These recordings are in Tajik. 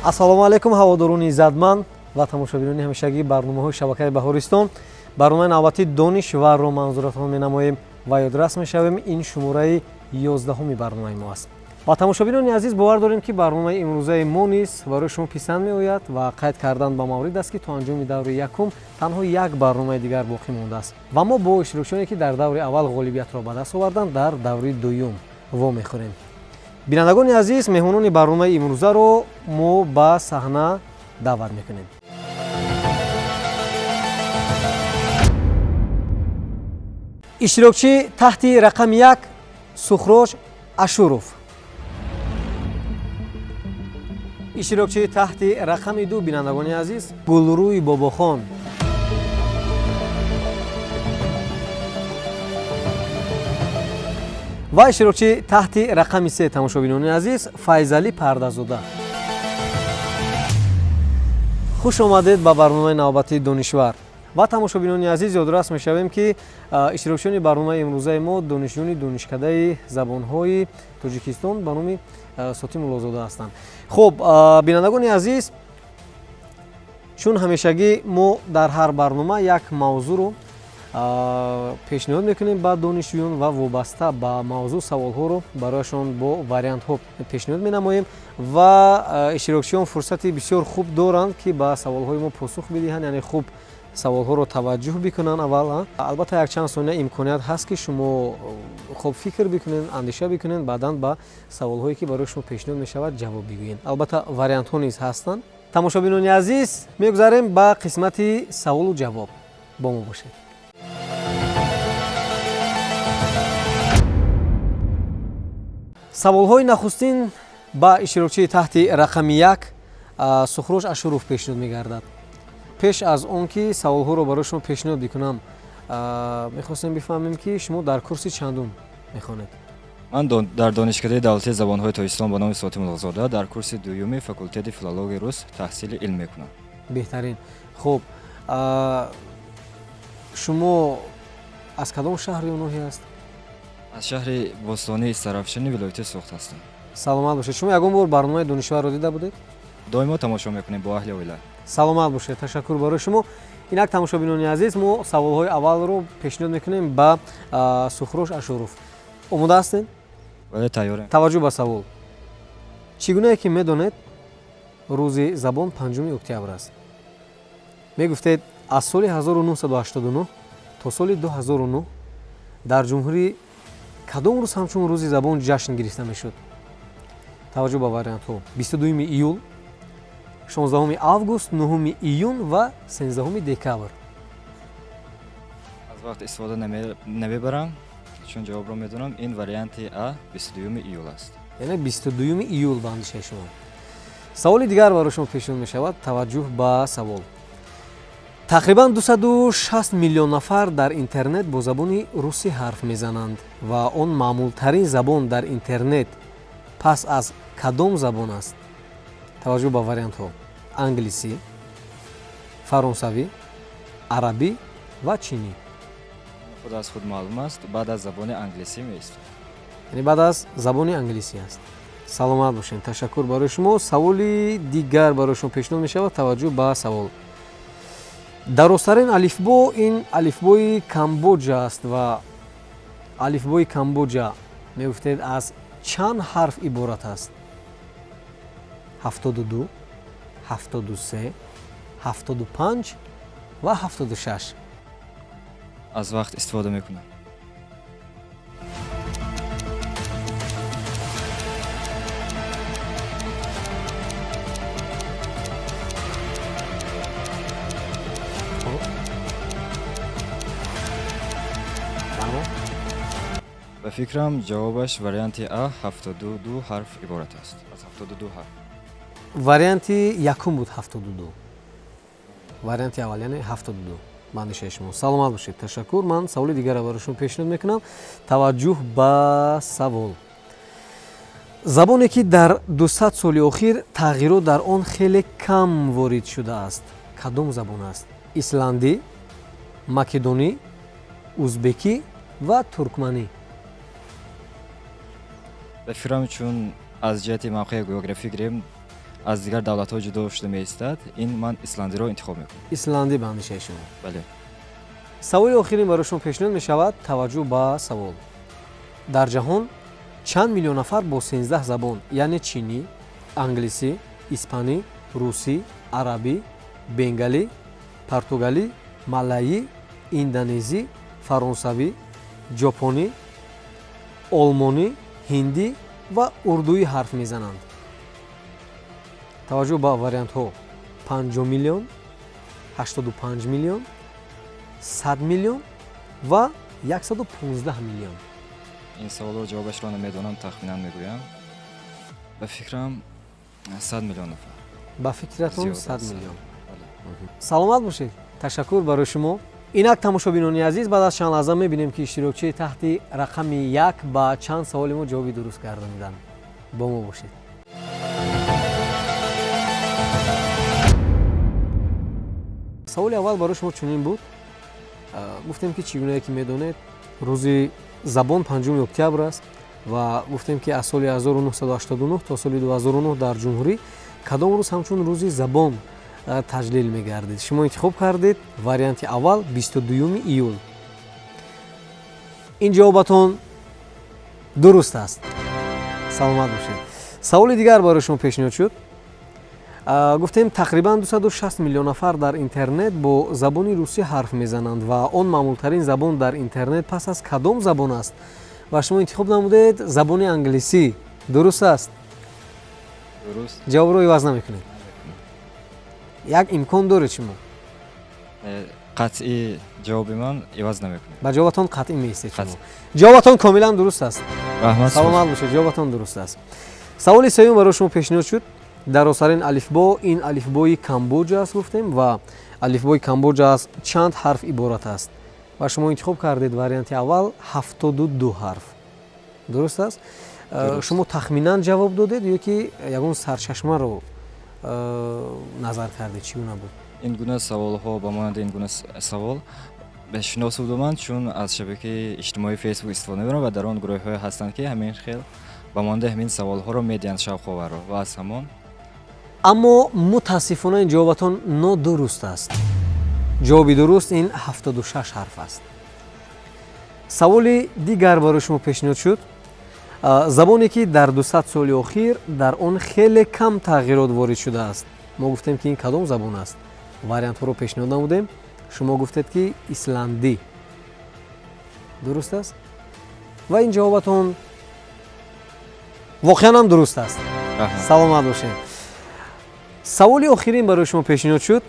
Ассалому алайкум, ҳаводорони иззатманд ва тамошобинони ҳамешагии барномаҳои шабакаи Баҳористон. Барномаи навбатии Донишварро манзуратон менамоем ва ёдрас мешавем, ин шумораи 11-уми барномаи мо аст. Ва тамошобинони азиз, бовар дорем, ки барномаи имрӯзаи мо низ барои шумо писанд меояд. Ва қайд кардан ба маврид аст, ки то анҷоми даври якум танҳо як барномаи дигар боқӣ мондааст ва мо бо иштирокчиёне, ки дар даври аввал ғолибиятро ба даст оварданд, дар даври дуюм вомехӯрем. Бинандагони азиз, меҳмонони барномаи имрӯзаро мо ба саҳна даъват мекунем. Иштирокчӣ таҳти рақами 1, Сухрош Ашуров. Иштирокчии таҳти рақами 2, бинандагони азиз, Гулрӯи Бобохон. Ва иштирокчии таҳти рақами 3, тамошобинони азиз, Файзалӣ Пардазода. Хуш омадед ба барномаи навбатии Донишвар. Ва тамошобинони азиз, ёдрас мешавем, ки иштирокчиёни барномаи имрӯзаи мо донишҷӯёни Донишкадаи забонҳои Тоҷикистон ба номи Сотим Муллозода ҳастанд. Хуб, бинандагони азиз, чун ҳамешагӣ мо дар ҳар барнома як мавзӯъро пешниҳод мекунем ба донишҷӯён ва вобаста ба мавзӯъ саволҳоро барояшон бо вариантҳо пешниҳод менамоем ва иштирокчиён фурсати бисёр хуб доранд, ки ба саволҳои мо посух бидиҳанд, яъне хуб саволҳоро таваҷҷӯҳ бикунанд аввал. Албатта, якчанд сония имконият ҳаст, ки шумо хуб фикр бикунед, андеша бикунед, баъдан ба саволҳое, ки барои шумо пешниҳод мешавад, ҷавоб бигӯед. Албатта, вариантҳо низ ҳастанд. Тамошобинони азиз, мегузарем ба қисмати саволу ҷавоб, бо мо бошед. Саволҳои нахустин ба иштирокчии таҳти рақами 1, Сухрош Ашуров, пешниҳод мегардад. Пеш аз он ки саволҳоро барои шумо пешниҳод бикунам, мехостем бифаҳмем, ки шумо дар курси чандум мехонед? Ман дар Донишкадаи давлатии забонҳои Тоҷикистон ба номи Сотим Муллозода дар курси дуюми факултети филологияи рус таҳсили илм мекунам. Беҳтарин. Хуб, шумо аз кадом шаҳр ё ноҳия аст? Аз шаҳри бостонии Истаравшани вилояти Суғд ҳастам. Саломат бошед. Шумо ягон бор барномаи Донишварро дида будед? Доимо тамошо мекунем бо аҳли оила. Саломат бошед, ташаккур барои шумо. Инак, тамошобинони азиз, мо саволҳои аввалро пешниҳод мекунем ба Сухрош Ашуров. Омода ҳастед? Бале, тайёрем. Таваҷҷӯҳ ба савол. Чӣ гунае ки медонед, рӯзи забон 5 октябр аст. Мегуфтед, аз соли 1989 то соли 2009 дар ҷумҳурӣ кадом рӯз ҳамчун рӯзи забон ҷашн гирифта мешуд? Таваҷҷӯҳ ба вариантҳо: 22 июл, 16 август, 9 июн ва 13 декабр. Аз вақт истифода намебарам, чун ҷавобро медонам. Ин варианти а, 22 июл аст. Яъне 22 июл ба андешаи шумо. Саволи дигар барои шумо пешниҳод мешавад. Таваҷҷӯҳ ба савол. Тақрибан 260 миллион нафар дар интернет бо забони русӣ ҳарф мезананд ва он маъмултарин забон дар интернет пас аз кадом забон аст? Таваҷҷӯҳ ба вариантҳо: англисӣ, фаронсавӣ, арабӣ ва чинӣ. Худ аз худ маълум аст, баъд аз забони англисӣ меистад. Яъне баъд аз забони англисӣ аст. Саломат бошед, ташаккур барои шумо. Саволи дигар барои шумо пешниҳод мешавад. Таваҷҷӯҳ ба савол. Дарозтарин алифбо ин алифбои Камбоҷа аст ва алифбои Камбоҷа, мегуфтед, аз чанд ҳарф иборат аст? 72, 73, 75 ва 76. Аз вақт истифода мекунам. Марҳамат. Ба фикрам, ҷавобаш варианти а, 72 ҳарф иборат аст, аз 72 ҳарф. Варианти якум буд 72, варианти аввал, яъне 72 ба андешаи шумо. Саломат бошед, ташаккур. Ман саволи дигарро барои шумо пешниҳод мекунам. Таваҷҷӯҳ ба савол. Забоне, ки дар 200 соли охир тағйирот дар он хеле кам ворид шудааст, кадом забон аст? Исландӣ, македонӣ, узбекӣ ва туркманӣ. Ба фикрам, чун аз ҷиҳати мавқеи географӣ гирем, Аз дигар давлатҳо ҷудо шуда меистад, ин ман исландиро интихоб мекунам. Исландӣ ба андешаи шумо? Бале. Саволи охирин барои шумо пешниҳод мешавад. Таваҷҷӯҳ ба савол: дар ҷаҳон чанд миллион нафар бо 13 забон, яъне чинӣ, англисӣ, испанӣ, русӣ, арабӣ, бенгалӣ, португалӣ, малайӣ, индонезӣ, фаронсавӣ, ҷопонӣ, олмонӣ, ҳиндӣ ва урдуӣ ҳарф мезананд? Таваҷҷӯҳ ба вариантҳо: 50 миллион, 85 миллион, 100 миллион ва 115 миллион. Ин саволро ҷавобашро намедонам, тахминан мегӯям. Ба фикрам, 100 миллион нафар. Ба фикратон? Зиёд 100 аст. миллион. Бале. Саломат бошед, ташаккур барои шумо. Инак, тамошобинони азиз, баъд аз чанд лаҳза мебинем, ки иштирокчии таҳти рақами 1 ба чанд саволи мо ҷавоби дуруст гардониданд. Бо мо бошед. Саволи аввал барои шумо чунин буд. Гуфтем, ки чӣ гунае ки медонед, рӯзи забон 5 октябр аст ва гуфтем, ки аз соли 1989 то соли 2009 дар ҷумҳурӣ кадом рӯз ҳамчун рӯзи забон таҷлил мегардид. Шумо интихоб кардед варианти аввал, 22 июл. Ин ҷавобатон дуруст аст, саломат бошед. Саволи дигар барои шумо пешниҳод шуд. Гуфтем, тақрибан 260 миллион нафар дар интернет бо забони русӣ ҳарф мезананд ва он маъмултарин забон дар интернет пас аз кадом забон аст? Ва шумо интихоб намудед забони англисӣ. Дуруст аст? Дуруст. Ҷавобро иваз намекунед? Як имкон доред шумо. Қатъӣ ҷавоби ман, иваз намекунем. Ба ҷавобатон қатъӣ меистед шумо? Қатъӣ. Ҷавобатон комилан дуруст аст. Раҳмат. Саломат бошед, ҷавобатон дуруст аст. Саволи сеюм барои шумо пешниҳод шуд. Дарозтарин алифбо ин алифбои Камбоҷа аст, гуфтем, ва алифбои Камбоҷа аз чанд ҳарф иборат аст? Ва шумо интихоб кардед варианти аввал, 72 ҳарф. Дуруст аст? Дуруст. Шумо тахминан ҷавоб додед ё ки ягон сарчашмаро назар кардед, чӣ гуна буд? Ин гуна саволҳо, ба монанди ин гуна савол шинос будам ман, чун аз шабакаи иҷтимоии Фейсбук истифода мебарам ва дар он гурӯҳҳое ҳастанд, ки ҳамин хел ба монанди ҳамин саволҳоро медиҳанд, шавқоварро, ва аз ҳамон. Аммо мутаассифона ин ҷавобатон нодуруст аст. Ҷавоби дуруст ин 76 ҳарф аст. Саволи дигар барои шумо пешниҳод шуд. Забоне ки дар 200 соли охир дар он хеле кам тағйирот ворид шудааст, мо гуфтем, ки ин кадом забон аст? Вариантҳоро пешниҳод намудем, шумо гуфтед, ки исландӣ. Дуруст аст? Ва ин ҷавобатон воқеан ҳам дуруст аст. Раҳмат. Саломат бошед. Саволи охирин барои шумо пешниҳод шуд.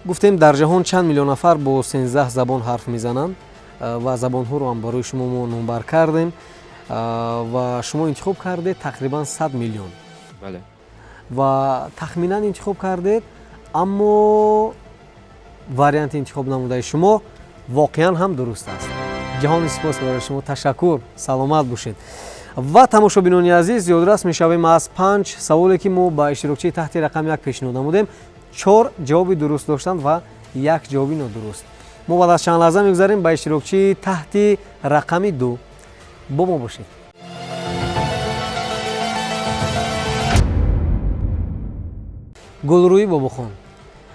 Гуфтем, дар ҷаҳон чанд миллион нафар бо 13 забон ҳарф мезананд ва забонҳоро ҳам барои шумо мо номбар кардем, ва шумо интихоб кардед тақрибан 100 миллион. Бале. Ва тахминан интихоб кардед, аммо варианти интихоб намудаи шумо воқеан ҳам дуруст аст. Ҷаҳони сипос барои шумо, ташаккур, саломат бошед. Ва тамошобинони азиз, ёдрас мешавем: аз панҷ саволе, ки мо ба иштирокчии таҳти рақами 1 пешниҳод намудем, чор ҷавоби дуруст доштанд ва як ҷавоби нодуруст. Мо баъд аз чанд лаҳза мегузарем ба иштирокчии таҳти рақами 2. Бо мо бошед. Гулрӯӣ Бобохон,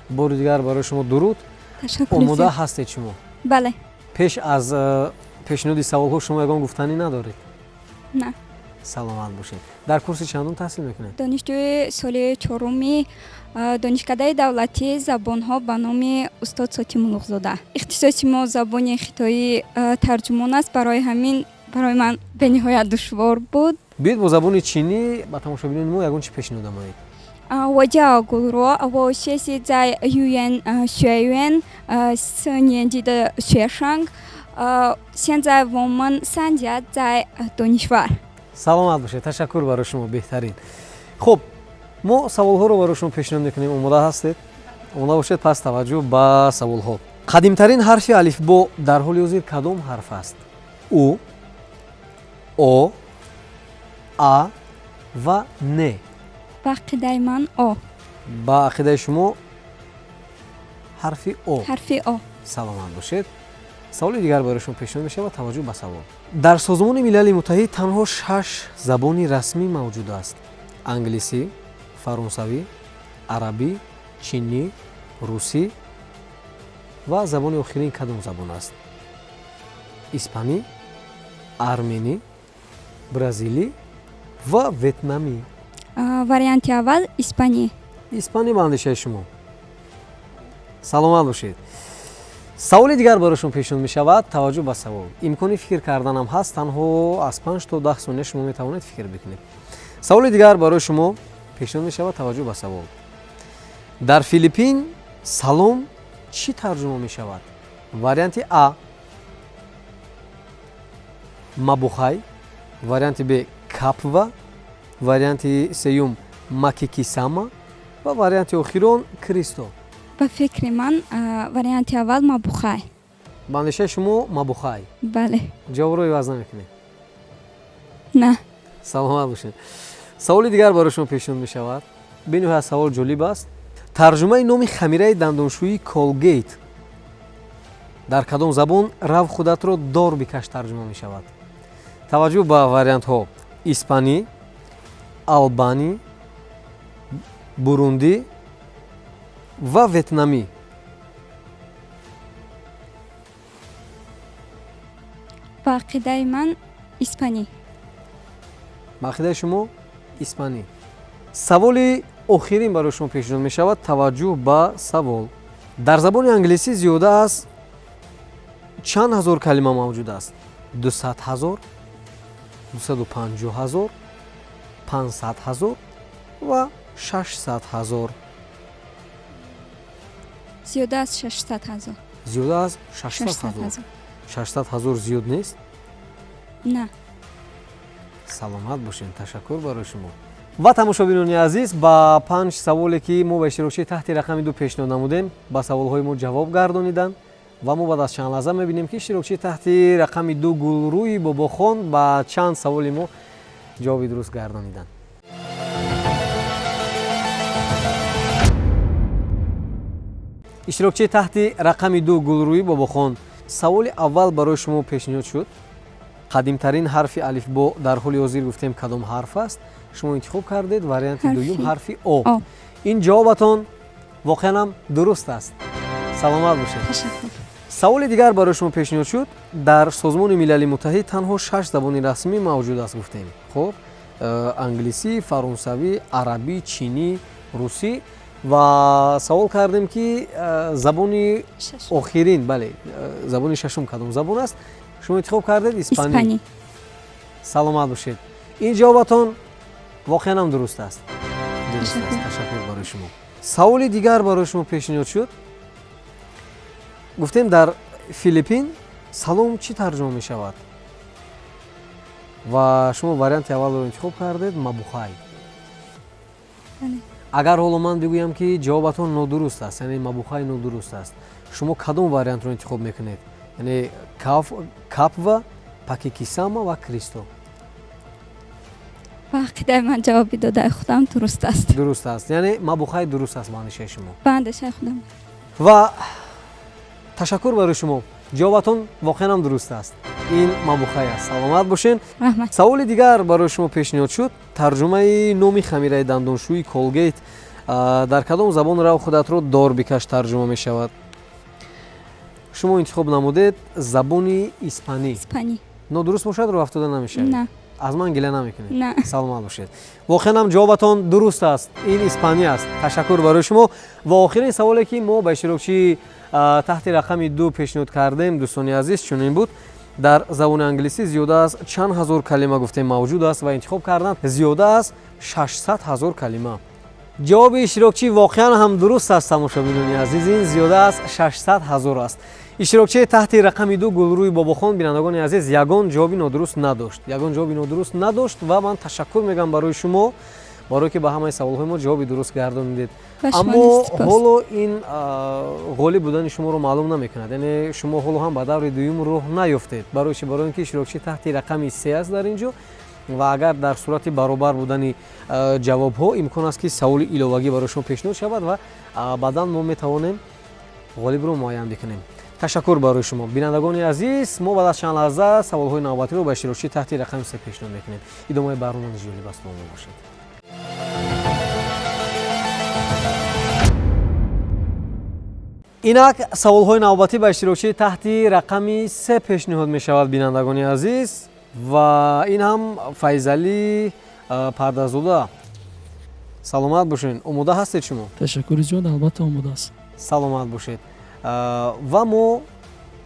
бори дигар барои шумо дуруд. Ташаккур. Омода Зиёд. ҳастед шумо? Бале. Пеш аз пешниҳоди саволҳо шумо ягон гуфтанӣ надоред? На. Саломат бошед. Дар курси чандум таҳсил мекунед? Донишҷӯи соли чоруми Донишкадаи давлатии забонҳо ба номи устод Сотим Улуғзода. Ихтисоси мо забони хитоӣ, тарҷумон аст, барои ҳамин барои ман бениҳоят душвор буд. Биёед, бо забони чинӣ ба тамошобинони мо ягон чӣ пешниҳод намоед. 我叫古罗，我学习在语言学院四年级的学生。现在我们三家在донишвар. Саломат бошед, ташаккур барои шумо, беҳтарин. Хуб, мо саволҳоро барои шумо пешниҳод мекунем. Омода ҳастед? Омода бошед, пас таваҷҷӯҳ ба саволҳо. Қадимтарин ҳарфи алифбо дар ҳоли ҳозир кадом ҳарф аст? У, О, А ва Н. Ба ақидаи ман, О. Ба ақидаи шумо, ҳарфи О? Ҳарфи О. Саломат бошед. Саволи дигар барои шумо пешниҳод мешавад. Таваҷҷӯҳ ба савол: дар Созмони Милали Муттаҳид танҳо шаш забони расмӣ мавҷуд аст: англисӣ, Фаронсавӣ, арабӣ, чинӣ, русӣ ва забони охирин кадом забон аст? Испанӣ, арменӣ, бразилӣ ва ветнамӣ. Варианти аввал испанӣ. Испанӣ ба андешаи шумо. Саломат бошед. Саволи дигар барои шумо пешниҳод мешавад. Таваҷҷӯҳ ба савол. Имкони фикр карданам ҳаст, танҳо аз 5 то 10 сония шумо метавонед фикр бикунед. Саволи дигар барои шумо пешниҳод мешавад. Таваҷҷӯҳ ба савол. Дар Филиппин салом чӣ тарҷума мешавад? Варианти а, мабухай, варианти б, капва, варианти сеюм, макикисама ва варианти охирон, кристо. Ба фикри ман, варианти аввал мабухай. Ба андешаи шумо, мабухай? Бале. Ҷавобро иваз намекунед? На. Саломат бошед. Саволи дигар барои шумо пешниҳод мешавад. Бениҳоят савол ҷолиб аст. Тарҷумаи номи хамираи дандоншӯии Колгейт дар кадом забон «рав, худатро дор бикаш» тарҷума мешавад? Таваҷҷӯҳ ба вариантҳо: испанӣ, албанӣ, бурундӣ ва ветнамӣ. Ба ақидаи ман, испанӣ. Ба ақидаи шумо, испанӣ. Саволи охирин барои шумо пешниҳод мешавад. Таваҷҷӯҳ ба савол. Дар забони англисӣ зиёда аз чанд ҳазор калима мавҷуд аст? 200 000, 250 000, 500 000 ва 600 000. Зиёда аз 600 000. Зиёда аз 600 000. 600 000 зиёд нест? На. Саломат бошед, ташаккур барои шумо. Ва тамошобинони азиз, ба панҷ саволе, ки мо ба иштирокчии таҳти рақами 2 пешниҳод намудем, ба саволҳои мо ҷавоб гардониданд ва мо баъд аз чанд лаҳза мебинем, ки иштирокчии таҳти рақами 2, Гулрӯи Бобохон, ба чанд саволи мо ҷавоби дуруст гардониданд. Иштирокчии таҳти рақами 2, Гулрӯи Бобохон, саволи аввал барои шумо пешниҳод шуд. Қадимтарин ҳарфи алифбо дар ҳоли ҳозир, гуфтем, кадом ҳарф аст? Шумо интихоб кардед варианти дуюм, ҳарфи о. Ин ҷавобатон воқеан ҳам дуруст аст. Саломат бошед. Саволи дигар барои шумо пешниҳод шуд. Дар Созмони Милали Муттаҳид танҳо шаш забони расмӣ мавҷуд аст, гуфтем. Хуб, англисӣ, фаронсавӣ, арабӣ, чинӣ, русӣ ва савол кардем, ки забони охирин, бале, забони шашум кадом забон аст? Шумо интихоб кардед испанӣ. Саломат бошед. Ин ҷавобатон воқеан ҳам дуруст аст, дуруст аст. Ташаккур барои шумо. Саволи дигар барои шумо пешниҳод шуд. Гуфтем, дар Филиппин салом чӣ тарҷума мешавад ва шумо варианти аввалро интихоб кардед, мабухай. Агар ҳоло ман бигӯям, ки ҷавобатон нодуруст аст, яъне мабухай нодуруст аст, шумо кадом вариантро интихоб мекунед? Яъне капва, пакикисама ва кристо. Ба ақидаи ман, ҷавоби додаи худам дуруст аст. Дуруст аст, яъне мабухай дуруст аст ба андешаи шумо? Ба андешаи худам. Ва ташаккур барои шумо, ҷавобатон воқеан ҳам дуруст аст, ин мабухай аст. Саломат бошед. Раҳмат. Саволи дигар барои шумо пешниҳод шуд. Тарҷумаи номи хамираи дандоншӯи Колгейт дар кадом забон «рав, худатро дор бикаш» тарҷума мешавад? Шумо интихоб намудед забони испанӣ. Испанӣ. Нодуруст бошад, роҳ афтода намешавед? На. Аз ман гила намекунед? На. Саломат бошед. Воқеан ҳам ҷавобатон дуруст аст, ин испанӣ аст. Ташаккур барои шумо. Ва охирин саволе, ки мо ба иштирокчии таҳти рақами 2 пешниҳод кардем, дӯстони азиз, чунин буд: дар забони англисӣ зиёда аз чанд ҳазор калима, гуфтем, мавҷуд аст? Ва интихоб карданд зиёда аз 600 000 калима. Ҷавоби иштирокчӣ воқеан ҳам дуруст аст. Тамошобинони азиз, ин зиёда аз 600 000 аст. Иштирокчии таҳти рақами 2, Гулрӯи Бобохон, бинандагони азиз, ягон ҷавоби нодуруст надошт, ягон ҷавоби нодуруст надошт. Ва ман ташаккур мегӯям барои шумо, барое ки ба ҳамаи саволҳои мо ҷавоби дуруст гардонидед. Ба шумо аммо низ сипос. Ҳоло ин ғолиб будани шуморо маълум намекунад, яъне шумо ҳоло ҳам ба даври дуюм роҳ наёфтед. Барои чи? Барои он ки иштирокчӣ таҳти рақами 3 аст дар ин ҷо ва агар дар сурати баробар будани ҷавобҳо имкон аст, ки саволи иловагӣ барои шумо пешниҳод шавад ва баъдан мо метавонем ғолибро муайян бикунем. Ташаккур барои шумо. Бинандагони азиз, мо баъд аз чанд лаҳза саволҳои навбатиро ба иштирокчӣ таҳти рақами 3 пешниҳод мекунем. Идомаи барнома низ ҷолиб аст, бо мо бошед. Инак саволҳои навбатӣ ба иштирокчии таҳти рақами се пешниҳод мешавад, бинандагони азиз, ва ин ҳам Файзалӣ Пардазода. Саломат бошед, омода ҳастед шумо? Ташаккури зиёд, албатта омода аст. Саломат бошед. Ва мо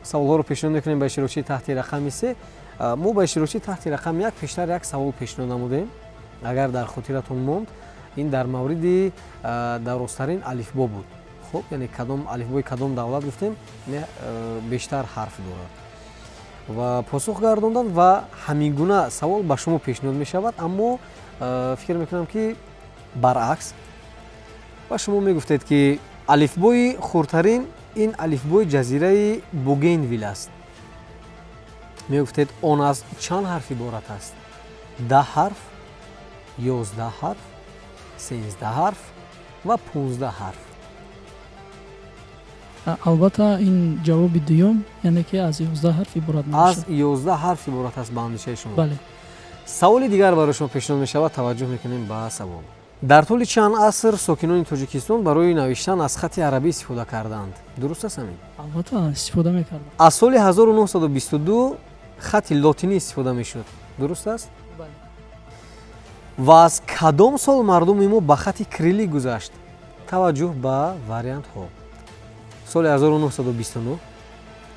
саволҳоро пешниҳод мекунем ба иштирокчии таҳти рақами се. Мо ба иштирокчии таҳти рақами як пештар як савол пешниҳод намудем, агар дар хотиратон монд, ин дар мавриди дарозтарин алифбо буд. Хуб, яъне кадом алифбои кадом давлат гуфтем бештар ҳарф дорад ва посух гардонданд, ва ҳамин гуна савол ба шумо пешниҳод мешавад, аммо фикр мекунам, ки баръакс, ва шумо мегуфтед, ки алифбои хурдтарин ин алифбои ҷазираи Бугенвил аст. Мегуфтед, он аз чанд ҳарф иборат аст? 10 ҳарф, 11 ҳарф, 13 ҳарф ва 15 ҳарф. Албатта, ин ҷавоби дуюм, яъне ки аз 11 ҳарф иборат аз мебошад. 11 ҳарф иборат аст ба андешаи шумо? Бале. Саволи дигар барои шумо пешниҳод мешавад. Таваҷҷӯҳ мекунем ба савол. Дар тӯли чанд аср сокинони Тоҷикистон барои навиштан аз хати арабӣ истифода карданд, дуруст аст ҳамин? Албатта, истифода мекардам. Аз соли 1922 хати лотинӣ истифода мешуд, дуруст аст? Бале. Ва аз кадом сол мардуми мо ба хати кириллӣ гузашт? Таваҷҷӯҳ ба вариантҳо: соли 1929,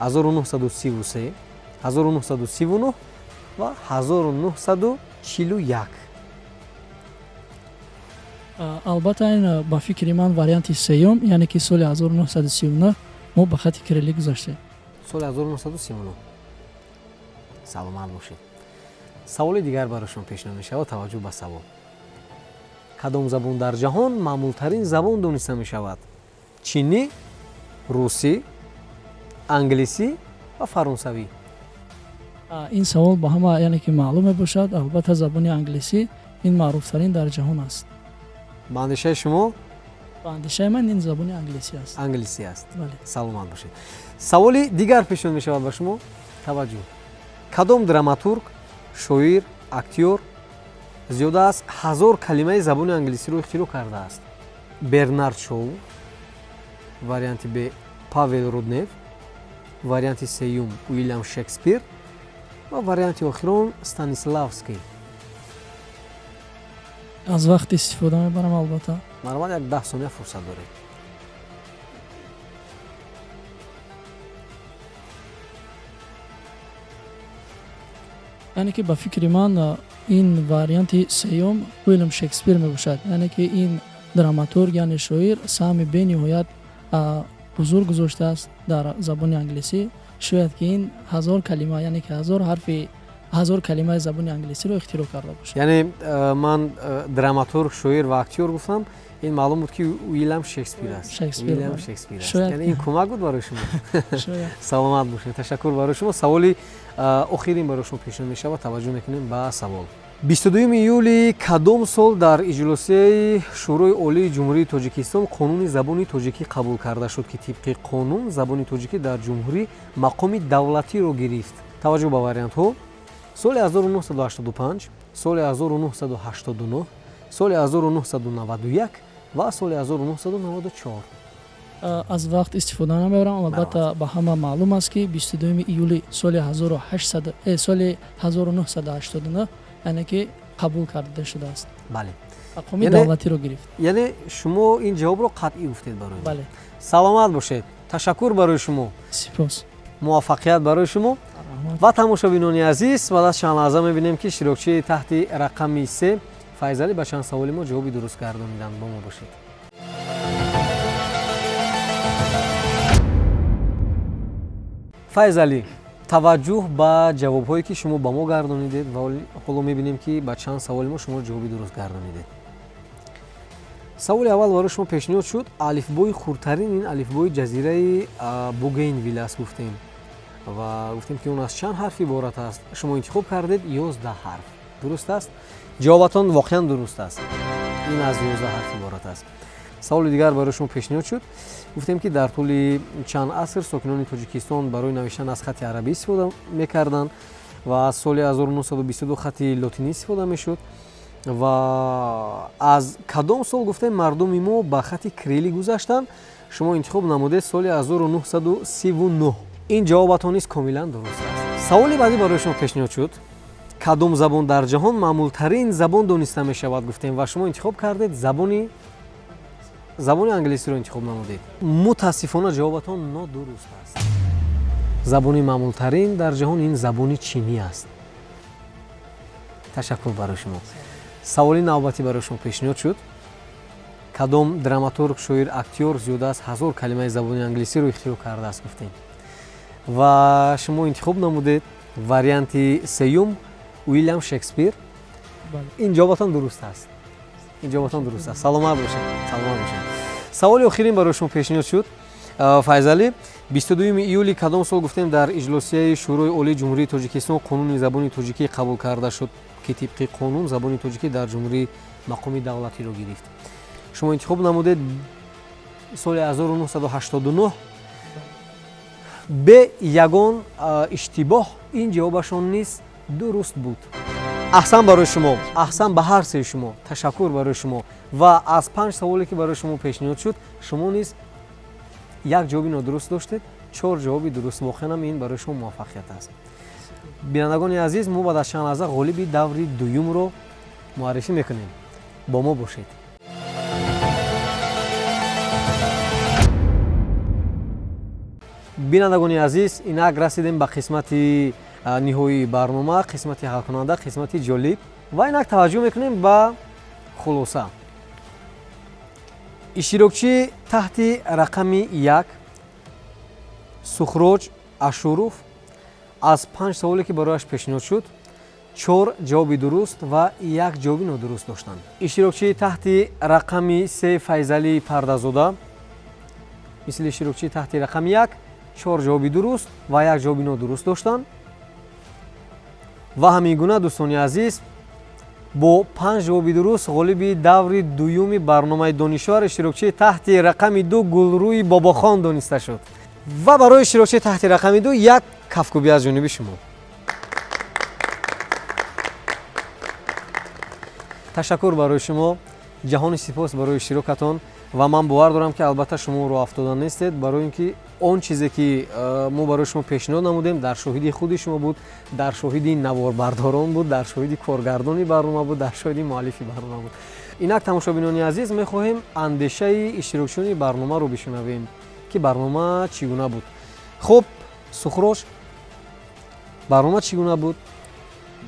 1933, 1939 ва 1941. Албатта, ин ба фикри ман варианти сеюм, яъне ки соли 1939 мо ба хати кириллӣ гузаштем. Соли 1939. Саломат бошед. Саволи дигар барои шумо пешниҳод мешавад. Таваҷҷӯҳ ба савол: кадом забон дар ҷаҳон маъмултарин забон дониста мешавад? Чинӣ, русӣ, англисӣ ва фаронсавӣ. Ин савол ба ҳама, яъне ки маълум мебошад. Албатта, забони англисӣ ин маъруфтарин дар ҷаҳон аст. Ба андешаи шумо? Ба андешаи ман, ин забони англисӣ аст. Англисӣ аст. Бале. Саломат бошед. Саволи дигар пешниҳод мешавад ба шумо. Таваҷҷӯҳ: кадом драматург, шоир, актёр зиёда аз 1000 калимаи забони англисиро ихтироъ кардааст? Бернард Шоу, варианти Б Павел Руднев, варианти сеюм Уилям Шекспир ва варианти охирон Станиславский. Аз вақт истифода мебарам, албатта. Марҳамат, як 10 сония фурсат доред. Яъне ки ба фикри ман, ин варианти сеюм Уилям Шекспир мебошад, яъне ки ин драматург, яъне шоир саҳми бениҳоят бузург гузоштааст дар забони англисӣ. Шояд ки ин 1000 калима, яъне ки 1000 ҳарфи, 1000 калимаи забони англисиро ихтироъ карда бошад. Яъне ман драматург, шоир ва актёр гуфтам, ин маълум буд, ки Уилям Шекспир аст. Шекспир, Уилям бале. Шекспир аст. Шояд. Яъне ин кӯмак буд барои шумо? Шояд. Саломат бошед, ташаккур барои шумо. Саволи охирин барои шумо пешниҳод мешавад. Таваҷҷӯҳ мекунем ба савол: 22 июли кадом сол дар иҷлосияи Шӯрои Олии Ҷумҳурии Тоҷикистон қонуни забони тоҷикӣ қабул карда шуд, ки тибқи қонун забони тоҷикӣ дар ҷумҳурӣ мақоми давлатиро гирифт? Таваҷҷӯҳ ба вариантҳо: соли 1985, соли 1989, соли 1991 ва соли 1994. Аз вақт истифода намебарам. Албатта, ба ҳама маълум аст, ки 22 июли соли 1800, соли 1989, яъне ки қабул карда шудааст. Бале. Мақоми давлатиро гирифт. Яъне шумо ин ҷавобро қатъӣ гуфтед барои мо? Бале. Саломат бошед, ташаккур барои шумо. Сипос. Муваффақият барои шумо. Раҳмат. Ва тамошобинони азиз, баъд аз чанд лаҳза мебинем, ки иштирокчии таҳти рақами се Файзалӣ ба чанд саволи мо ҷавоби дуруст гардониданд. Бо мо бошед. Файзалӣ, таваҷҷӯҳ ба ҷавобҳое, ки шумо ба мо гардонидед, ва ҳоло мебинем, ки ба чанд саволи мо шумо ҷавоби дуруст гардонидед. Саволи аввал барои шумо пешниҳод шуд: алифбои хурдтарин ин алифбои ҷазираи Бугенвил аст гуфтем ва гуфтем, ки он аз чанд ҳарф иборат аст. Шумо интихоб кардед 11 ҳарф, дуруст аст? Ҷавобатон воқеан дуруст аст, ин аз 11 ҳарф иборат аст. Саволи дигар барои шумо пешниҳод шуд. Гуфтем, ки дар тӯли чанд аср сокинони Тоҷикистон барои навиштан аз хати арабӣ истифода мекарданд ва аз соли 1922 хати лотинӣ истифода мешуд, ва аз кадом сол гуфтем мардуми мо ба хати кириллӣ гузаштанд. Шумо интихоб намудед соли 1939. Ин ҷавобатон низ комилан дуруст аст. Саволи баъдӣ барои шумо пешниҳод шуд. Кадом забон дар ҷаҳон маъмултарин забон дониста мешавад, гуфтем, ва шумо интихоб кардед забони англисиро интихоб намудед. Мутаассифона, ҷавобатон нодуруст аст. Забони маъмултарин дар ҷаҳон ин забони чинӣ аст. Ташаккур барои шумо. Саволи навбатӣ барои шумо пешниҳод шуд. Кадом драматург, шоир, актёр зиёда аз 1000 калимаи забони англисиро ихтироъ кардааст, гуфтем, ва шумо интихоб намудед варианти сеюм, Уилям Шекспир. Ин ҷавобатон дуруст аст, ин ҷавобатон дуруст аст. Саломат бошед, саломат бошед. Саволи охирин барои шумо пешниҳод шуд, Файзалӣ. 22 июли кадом сол, гуфтем, дар иҷлосияи Шӯрои Олии Ҷумҳурии Тоҷикистон Қонуни забони тоҷикӣ қабул карда шуд, ки тибқи қонун забони тоҷикӣ дар ҷумҳурӣ мақоми давлатиро гирифт? Шумо интихоб намудед соли 1989. Бе ягон иштибоҳ ин ҷавобашон низ дуруст буд. Аҳсан барои шумо, аҳсан ба ҳар сеи шумо, ташаккур барои шумо. Ва аз панҷ саволе, ки барои шумо пешниҳод шуд, шумо низ як ҷавоби нодуруст доштед, чор ҷавоби дуруст. Воқеан ин барои шумо муваффақият аст. Бинандагони азиз, мо баъд аз чанд лаҳза ғолиби даври дуюмро муаррифӣ мекунем. Бо мо бошед. Бинандагони азиз, инак расидем ба қисмати ниҳоии барнома, қисмати ҳалкунанда, қисмати ҷолиб, ва инак таваҷҷӯҳ мекунем ба хулоса. Иштирокчӣ таҳти рақами 1, Сухроҷ Ашуров, аз панҷ саволе, ки барояш пешниҳод шуд, чор ҷавоби дуруст ва як ҷавоби нодуруст доштанд. Иштирокчии таҳти рақами 3, Файзалӣ Пардазода, мисли иштирокчии таҳти рақами 1, чор ҷавоби дуруст ва як ҷавоби нодуруст доштанд. Ва ҳамин гуна, дӯстони азиз, бо панҷ ҷавоби дуруст ғолиби даври дуюми барномаи Донишвар иштирокчии таҳти рақами 2, Гулрӯи Бобохон дониста шуд. Ва барои иштирокчии таҳти рақами 2 як кафкӯбӣ аз ҷониби шумо. Ташаккур барои шумо, ҷаҳони сипос барои иштирокатон. Ва ман бовар дорам, ки албатта шумо роҳ афтода нестед, барои ин ки он чизе, ки мо барои шумо пешниҳод намудем, дар шоҳиди худи шумо буд, дар шоҳиди наворбардорон буд, дар шоҳиди коргардони барнома буд, дар шоҳиди муаллифи барнома буд. Инак, тамошобинони азиз, мехоҳем андешаи иштирокчиёни барномаро бишунавем, ки барнома чӣ гуна буд. Хуб, Сухрош, барнома чӣ гуна буд?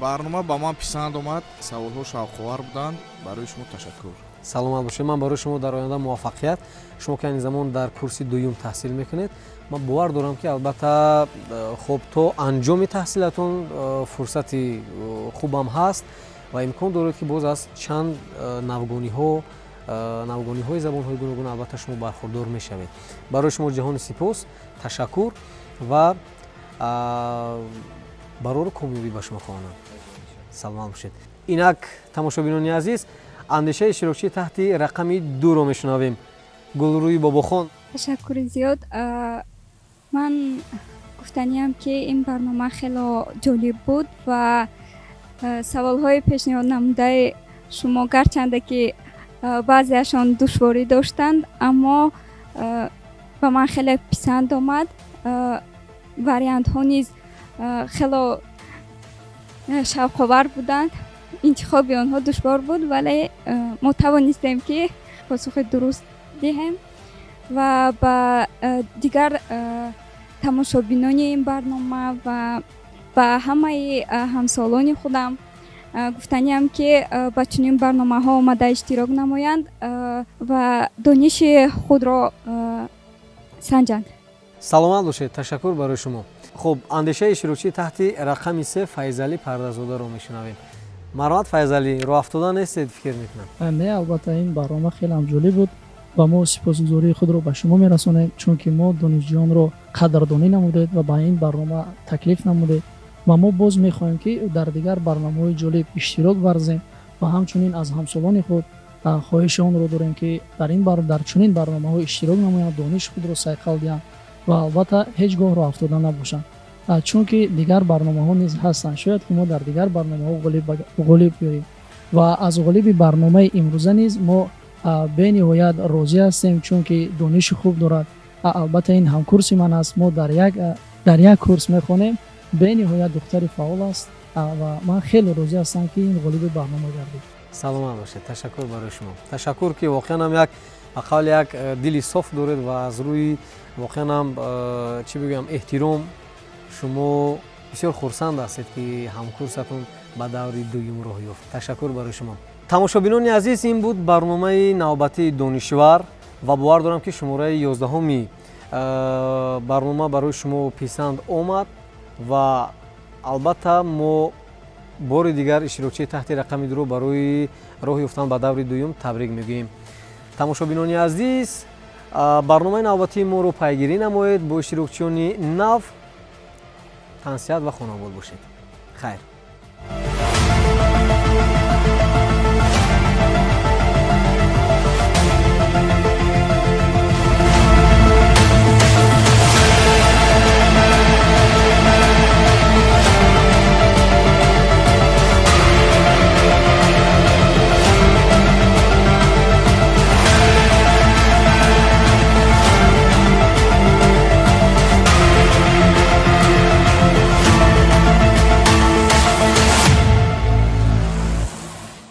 Барнома ба ман писанд омад, саволҳо шавқовар буданд. Барои шумо ташаккур. Саломат бошед. Ман барои шумо дар оянда муваффақият. Шумо ки айни замон дар курси дуюм таҳсил мекунед, ман бовар дорам, ки албатта хуб, то анҷоми таҳсилатон фурсати хубам ҳаст ва имкон доред, ки боз аз чанд навгониҳо, навгониҳои забонҳои гуногун албатта шумо бархурдор мешавед. Барои шумо ҷаҳони сипос, ташаккур ва барору комёбӣ ба шумо хоҳонам. Саломат бошед. Инак, тамошобинони азиз, андешаи иштирокчии таҳти рақами 2-ро мешунавем, Гулрӯи Бобохон. Ташаккури зиёд. Ман гуфтаниям, ки ин барнома хело ҷолиб буд ва саволҳои пешниҳод намудаи шумо, гарчанде ки баъзеашон душворӣ доштанд, аммо ба ман хеле писанд омад. Вариантҳо низ хело шавқовар буданд, интихоби онҳо душвор буд, вале мо тавонистем, ки посухи дуруст диҳем. Ва ба дигар тамошобинони ин барнома ва ба ҳамаи ҳамсолони худам гуфтаниам, ки ба чунин барномаҳо омада иштирок намоянд ва дониши худро санҷанд. Саломат бошед, ташаккур барои шумо. Хуб, андешаи иштирокчии таҳти рақами 3, Файзалӣ Пардазодаро мешунавем. Марҳамат, Файзалӣ, роҳ афтода нестед, фикр мекунам. Не, албатта, ин барнома хеле ҳам ҷолиб буд ва мо сипосгузории худро ба шумо мерасонем, чунки мо донишҷӯёнро қадрдонӣ намудед ва ба ин барнома таклиф намудед. Ва мо боз мехоҳем, ки дар дигар барномаҳои ҷолиб иштирок варзем ва ҳамчунин аз ҳамсолони худ хоҳиши онро дорем, ки дар чунин барномаҳо иштирок намоянд, дониши худро сайқал диҳанд ва албатта ҳеҷ гоҳ роҳ афтода набошанд, чунки дигар барномаҳо низ ҳастанд. Шояд ки мо дар дигар барномаҳо ғолиб биёем. Ва аз ғолиби барномаи имрӯза низ мо Бениҳоят розӣ ҳастем, чунки дониши хуб дорад. Албатта, ин ҳамкурси ман аст, мо дар як курс мехонем. Бениҳоят духтари фаъол аст ва ман хеле розӣ ҳастам, ки ин ғолиби барнома гардид. Саломат бошед, ташаккур барои шумо. Ташаккур, ки воқеан ҳам як, ба қавли як, дили соф доред ва аз рӯи воқеан ҳам, чӣ бигӯям, эҳтиром, шумо бисёр хурсанд ҳастед, ки ҳамкурсатон ба даври дуюм роҳ ёфт. Ташаккур барои шумо. Тамошобинони азиз, ин буд барномаи навбатии Донишвар ва бовар дорам, ки шумораи 11-уми барнома барои шумо писанд омад ва албатта мо бори дигар иштирокчии таҳти рақами 2-ро барои роҳ ёфтан ба даври дуюм табрик мегӯем. Тамошобинони азиз, барномаи навбатии моро пайгирӣ намоед бо иштирокчиёни нав. Тансиҳат ва хонобод бошед. Хайр.